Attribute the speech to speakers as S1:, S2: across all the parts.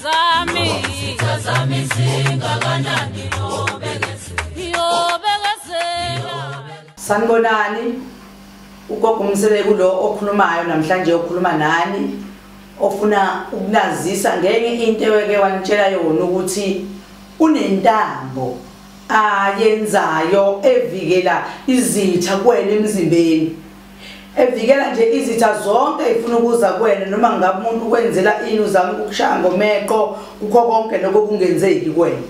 S1: zami, izitha zami zingakanani, yobekezela.
S2: Sanibonani, ugogo uMseleku lo okhulumayo namhlanje, okhuluma nani, ofuna ukunazisa ngenye into eweke wanitshela yona ukuthi unentambo ayenzayo evikela izitha kuwena emzimbeni, evikela nje izitha zonke ifuna ukuza kuwena, noma ngabe umuntu ukwenzela ini, uzama ukukushaya ngomeqo, kukho konke lokho kungenzeki kuwena.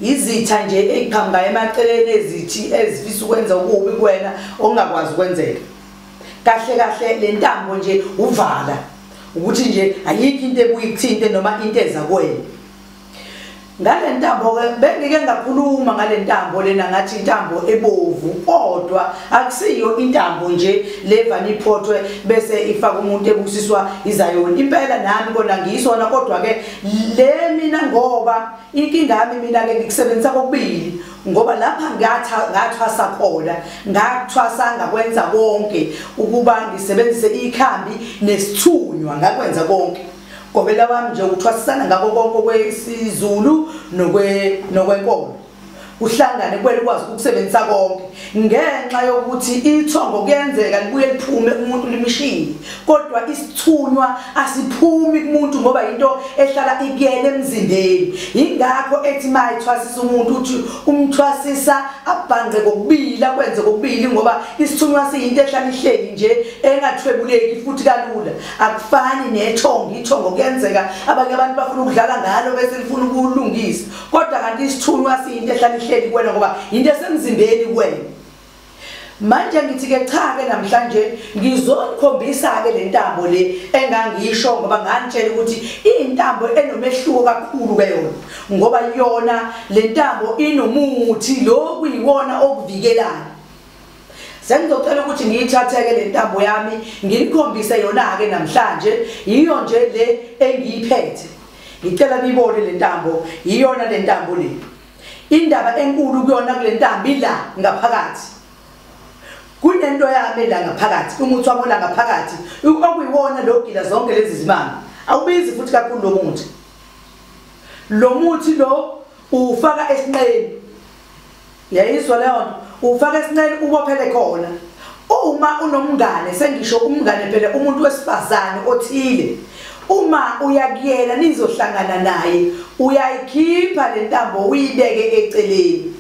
S2: Izitha nje eziqhamuka emaceleni ezithi ezifisa ukwenza okubi kuwena okungakwazi ukwenzeka. Kahle kahle le ntambo nje uvala ukuthi nje ayikho into ebuye ikuthinte noma into eza kuwena. Ngale ntambo ke bengike ngakhuluma ngale ntambo lena, ngathi intambo ebovu, kodwa akusiyo intambo nje levana iphothwe bese ifaka umuntu ebusiswa izayoni. Impela nami kona ngiyisona, kodwa ke le mina ngoba inkinga yami mina ke ngikusebenzisa kokubili, ngoba lapha ngathwasa khona, ngathwasa ngakwenza konke ukuba ngisebenzise ikhambi nesithunywa, ngakwenza konke. Gobela wami nje ukuthwasisana ngako konke kwesiZulu nokwenkolo, uhlangane kwele ukwazi ukusebenzisa konke, ngenxa yokuthi ithongo kuyenzeka libuye liphume umuntu limshiye, kodwa isithunywa asiphumi kumuntu ngoba into ehlala ikuyena emzimbeni. Ingakho ethi mayithwasisa umuntu uthi umthwasisa abhanqe kokubili, akwenze kokubili, ngoba isithunywa siyinto ehlala ihleli nje engathwebuleki futhi kalula. Akufani nethongo, ithongo kuyenzeka abanye abantu bafuna ukudlala ngalo bese lifuna ukulungisa, kodwa kanti isithunywa siyinto ehlala ihleli kuwena ngoba into esemzimbeni kuwena. Manje ngithi ke cha ke namhlanje ngizokhombisa ke le ntambo le engangisho, ngoba nganitshela ukuthi intambo enomehluko kakhulu ke yona, ngoba yona le ntambo inomuthi lo kuyiwona okuvikelayo. Sengizocela ukuthi ngiyithatheke le ntambo yami ngikhombise yona ke namhlanje, yiyo nje le engiyiphethe. Ngicela nibone le ntambo, iyona le ntambo le. Indaba enkulu kuyona kule ntambo ila ngaphakathi. Kunento yami la ngaphakathi, umuthi wami la ngaphakathi, okuyiwona lo gila zonke lezi zimanga. Awubizi futhi kakhulu lo muthi. Lo muthi lo ufaka esinqeni. Yayizwa leyo nto, ufaka esinqeni ubophele khona. Uma unomngane, sengisho umngane phela umuntu wesifazane othile, uma uyakuyena nizohlangana naye, uyayikhipha le ntambo uyibeke eceleni.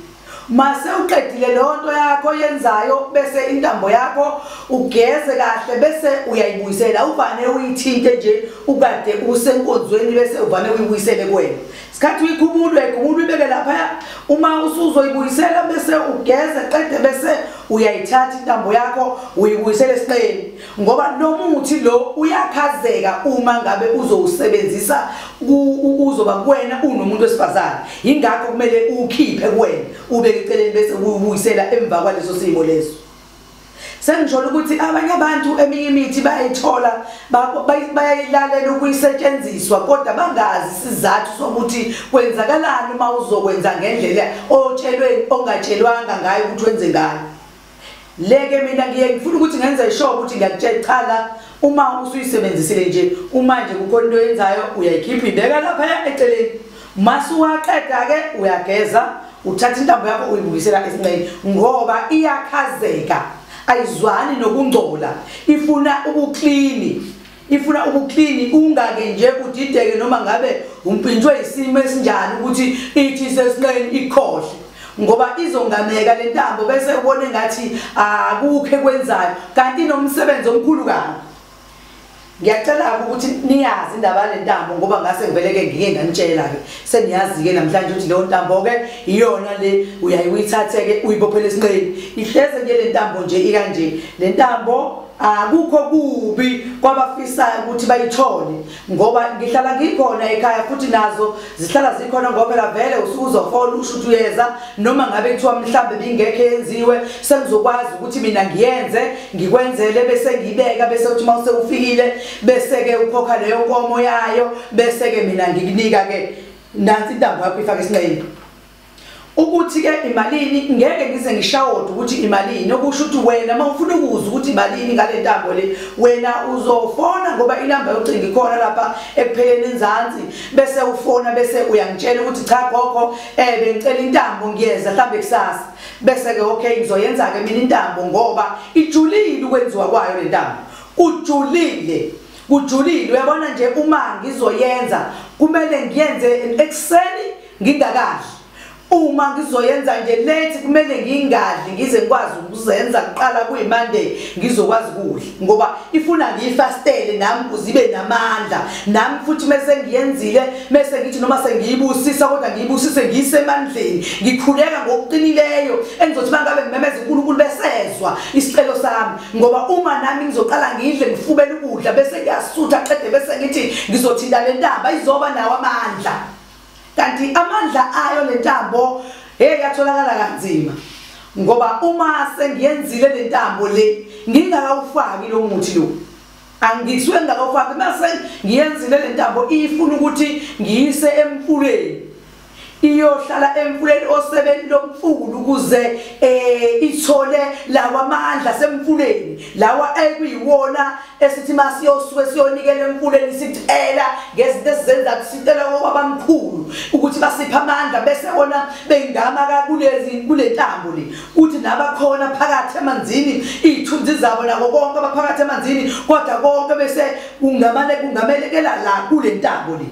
S2: Mase uqedile leyo nto yakho yenzayo, bese intambo yakho ugeze kahle bese uyayibuyisela. Uvane uyithinte nje ukade usenkonzweni bese uvane uyibuyisele kuwena. Isikhathi uyikhumula uyayikhumula uyibeke lapha, uma usuzoyibuyisela bese ugeze qede bese uyayithatha intambo yakho uyibuyisele esinqeni, ngoba lo muthi lo uyakhazeka uma ngabe uzowusebenzisa uzoba kuwena unomuntu wesifazane. Ingakho kumele ukhiphe kuwena ubeke eceleni bese uyibuyisela emva kwaleso simo leso. Sengisho ukuthi abanye abantu eminye imithi bayayithola, bayayilalela ukuyisetshenziswa, kodwa bangazi isizathu sokuthi kwenzakalani uma uzokwenza ngendlela otshelwe ongatshelwanga ngayo ukuthi wenze ngayo. Leke mina ngiye ngifuna ukuthi ngenze sure ukuthi ngiyakutshela cha la, uma usuyisebenzisile nje, uma nje kukhona into oyenzayo uyayikhipha ibeka lapha eceleni. Masuwaqeda ke uyageza, uthatha intambo yakho uyibuyisela esinqeni, ngoba iyakhazeka, ayizwani nokungcola, ifuna ubuklini, ifuna ubuklini. Ungake nje udideke noma ngabe umpintshwe isimo esinjani ukuthi ithi sesinqeni ikhohle, ngoba izongameka le ntambo bese ubone ngathi akukho ekwenzayo, kanti inomsebenzi omkhulu kabi. Ngiyacela ukuthi niyazi indaba le ntambo, ngoba ngase ngivele ke ngike nganitshela ke, seniyazi ke namhlanje ukuthi leyo ntambo ke iyona le uyayithathe ke uyibophele esinqeni. Ihleze nje le ntambo nje ikanje. Le ntambo akukho kubi kwabafisayo ukuthi bayithole, ngoba ngihlala ngikhona ekhaya futhi nazo zihlala zikhona, ngoba phela vele usuke uzofola usho ukuthi uyeza, noma ngabe kuthiwa mhlambe bingekho yenziwe, sengizokwazi ukuthi mina ngiyenze ngikwenzele bese ngibeka, bese uthi mawuse ufikile bese ke ukhokha leyo nkomo yayo, bese ke mina ngikunika ke nansi intambo yakho ifake esinqeni. Ukuthi ke imalini ngeke ngize ngishawode ukuthi imalini, okusho ukuthi wena mawufuna ukuzwa ukuthi imalini ngale ntambo le, wena uzofona ngoba inamba yocingo ikhona lapha ekupheleni enzansi, bese ufona bese uyangitshela ukuthi cha gogo, bengicela intambo ngiyeza mhlambe kusasa. Bese ke okay ngizoyenza ke mina intambo ngoba ijulile ukwenziwa kwayo le ntambo. Kujulile. Kujulile, uyabona nje uma ngizoyenza kumele ngiyenze ekuseni ngingakadli. Uma ngizoyenza nje late kumele ngingadli ngize ngikwazi ukuzenza kuqala kuyiMonday ngizokwazi ukudla, ngoba ifuna ngiyifastele nami ukuze ibe namandla. Nami futhi mase ngiyenzile mase ngithi noma sengiyibusisa kodwa ngiyibusise ngiyisemandleni, ngikhuleka ngokuqinileyo engizothi mangabe ngimemeza uNkulunkulu besezwa isicelo sami. Ngoba uma nami ngizoqala ngidle ngifubele ukudla bese ngiyasutha qede bese ngithi ngizothinta le ntamba izoba nawo amandla. Kanti amandla ayo le ntambo hey yatholakala kanzima, ngoba uma sengiyenzile le ntambo le ngingakawufaki lo muthi lo, angisuke ngingakawufaki. Mase ngiyenzile le ntambo ifuna ukuthi ngiyise emfuleni, iyohlala emfuleni osebeni lomfula ukuze ithole lawa amandla semfuleni lawa ekuyiwona esithi masiyosuke siyonikela emfuleni sicela ngezinto esizenza sicela kwabamkhulu ukuthi basiphe amandla, bese bona bengama kulezi kule ntambo le, uthi nabakhona phakathi emanzini iy'thunzi zabo nako konke abaphakathi emanzini, kodwa konke bese kungamane kungamelekela la kule ntambo le,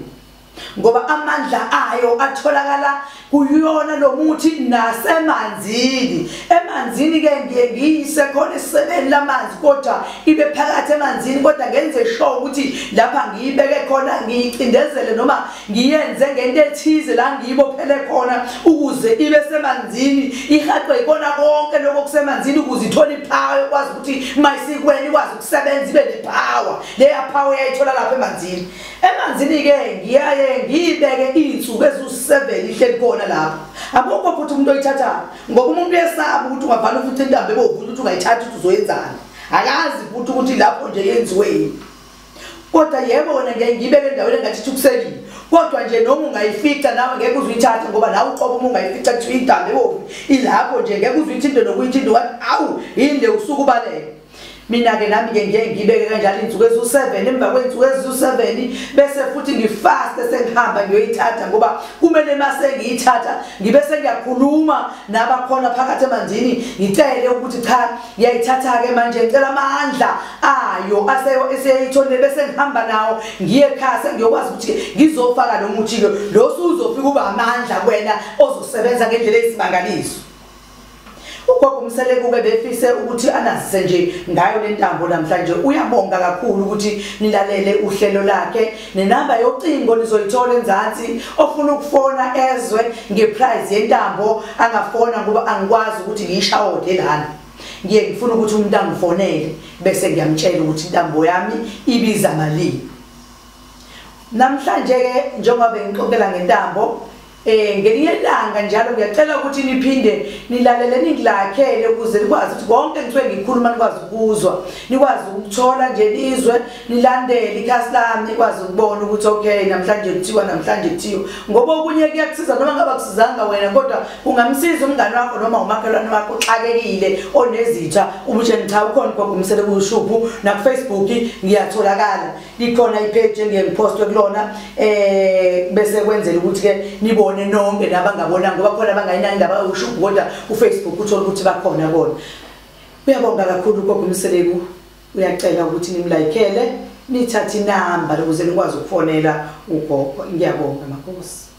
S2: ngoba amandla ayo atholakala kuyona lo muthi nasemanzini. Emanzini ke ngiye ngiyise khona esebeni lamanzi, kodwa ibe phakathi emanzini, kodwa ngenze sure ukuthi lapha ngiyibeke khona ngiyicindezele noma ngiyenze ngento ethize la ngiyibophele khona ukuze ibe semanzini, ihaqwe ikona konke lokho kusemanzini ukuze ithole ipower, ikwazi ukuthi mayisikweni ikwazi ukusebenza ibe nepower. Leya power yayithola lapha emanzini. Emanzini ke ngiyaye ngiyibeke iy'nsuku eziwu-7 ihleli khona lapho. Akukho futhi umuntu oyithathayo, ngoba umuntu uyesaba ukuthi ungavale futhi intambo ebovu ukuthi ungayithatha ukuthi uzoyenzani, akazi futhi ukuthi lapho nje yenziweni. Kodwa yebo wena ngeke ngiyibeke endaweni engathi ithukusekile, kodwa nje noma ungayifica nawe ngeke uzuyithathe, ngoba nawe uqobo uma ungayifica kuthiwa intambo ebovu ilapho nje ngeke uzuyithinte nokuyithinta, wathi awu yini le usuke ubaleke. Mina ke nami ke ngiye ngibeke kanjalo insuku eziwu-7, emva kwey'nsuku eziwu-7 bese futhi ngifaste sengihamba ngiyoyithatha, ngoba kumele mase ngiyithatha ngibe sengiyakhuluma nabakhona phakathi emanzini ngicele ukuthi cha ngiyayithatha-ke manje, ngicela amandla ayo eseyitholile, bese ngihamba nawo ngiye ekhaya sengiyokwazi ukuthi ngizofaka lo muthi-ke lo usuzofika uba amandla kwena ozosebenza ngendlela eyisimangaliso. Ugogo Mseleku ke befise ukuthi anazise nje ngayo le ntambo namhlanje. Uyabonga kakhulu ukuthi nilalele uhlelo lakhe, nenamba yocingo nizoyithola enzansi. Ofuna ukufona ezwe ngeprice yentambo angafona, ngoba angikwazi ukuthi ngiyishawode lana. Ngiye ngifuna ukuthi umuntu angifonele bese ngiyamtshela ukuthi intambo yami ibiza malini. Namhlanje ke njengoba bengixoxela ngentambo, ngelinye ilanga njalo ngiyacela ukuthi niphinde nilalele ningilakhele ukuze nikwazi ukuthi konke ngithiwe ngikhuluma nikwazi ukuzwa, nikwazi ukuthola nje nizwe, nilandele ikhasi lami nikwazi ukubona ukuthi okay namhlanje kuthiwa, namhlanje kuthiwa, ngoba okunye kuyakusiza noma ngabe akusizanga wena, kodwa ungamsiza umngane wakho noma umakhelwane wakho oxakekile onezitha, umtshele cha ukhona ugogo Mseleku uShuphu, naku-Facebook ngiyatholakala, likhona ipage engiye ngipostwe kulona, bese kwenzela ukuthi ke nibone nonke nabangabona, ngoba khona abangayinaki indaba uShuphu kodwa uFacebook uthola ukuthi bakhona bona. Uyabonga kakhulu ugogo Mseleku, uyacela ukuthi nimlayikele nithathe inamba ukuze nikwazi ukufonela ugogo. Ngiyabonga makhosi.